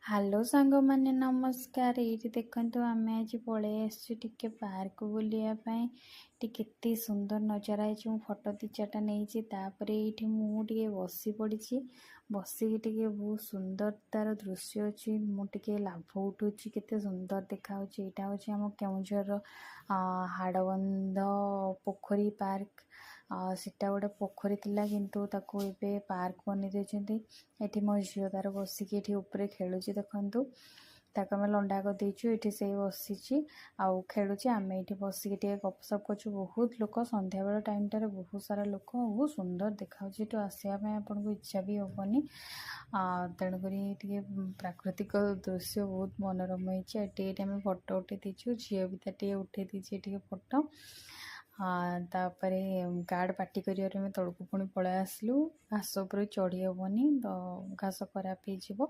Hello ସାଙ୍ଗମାନେ, ନମସ୍କାର। ଏଇଠି ଦେଖନ୍ତୁ, ଆମେ ଆଜି ପଳେଇ ଆସିଛୁ ଟିକେ ପାର୍କ ବୁଲିବା ପାଇଁ। ଏଠି କେତେ ସୁନ୍ଦର ନଜାରା ହେଇଛି। ମୁଁ ଫଟୋ ଦୁଇ ଚାରିଟା ନେଇଛି। ତାପରେ ଏଇଠି ମୁଁ ଟିକେ ବସି ପଡ଼ିଛି। ବସିକି ଟିକେ ବହୁତ ସୁନ୍ଦର ତାର ଦୃଶ୍ୟ ଅଛି, ମୁଁ ଟିକେ ଲାଭ ଉଠୁଛି। କେତେ ସୁନ୍ଦର ଦେଖାହେଉଛି। ଏଇଟା ହେଉଛି ଆମ କେଉଁଝରର ହାଡ଼ବନ୍ଧ ପୋଖରୀ ପାର୍କ। ସେଟା ଗୋଟେ ପୋଖରୀ ଥିଲା, କିନ୍ତୁ ତାକୁ ଏବେ ପାର୍କ ବନେଇ ଦେଇଛନ୍ତି। ଏଠି ମୋ ଝିଅ ତାର ବସିକି ଏଠି ଉପରେ ଖେଳୁଛି। ଦେଖନ୍ତୁ, ତାକୁ ଆମେ ଲଣ୍ଡା କରିଦେଇଛୁ। ଏଠି ସେଇ ବସିଛି ଆଉ ଖେଳୁଛି। ଆମେ ଏଇଠି ବସିକି ଟିକେ ଗପସପ କରୁଛୁ। ବହୁତ ଲୋକ, ସନ୍ଧ୍ୟାବେଳ ଟାଇମଟାରେ ବହୁତ ସାରା ଲୋକ। ବହୁତ ସୁନ୍ଦର ଦେଖାଯାଉଛି। ଏଠୁ ଆସିବା ପାଇଁ ଆପଣଙ୍କୁ ଇଚ୍ଛା ବି ହେବନି। ତେଣୁକରି ଟିକେ ପ୍ରାକୃତିକ ଦୃଶ୍ୟ ବହୁତ ମନୋରମ ହେଇଛି। ଏଠି ଏଇଠି ଆମେ ଫଟୋ ଉଠେଇ ଦେଇଛୁ। ଝିଅ ବି ତା ଟିକେ ଉଠେଇ ଦେଇଛି ଟିକେ ଫଟୋ। ତାପରେ ଗାର୍ଡ଼ ପାଟି କରିବାରୁ ଆମେ ତଳକୁ ପୁଣି ପଳେଇ ଆସିଲୁ। ଘାସ ଉପରେ ଚଢ଼ି ହେବନି ତ, ଘାସ ଖରାପ ହେଇଯିବ।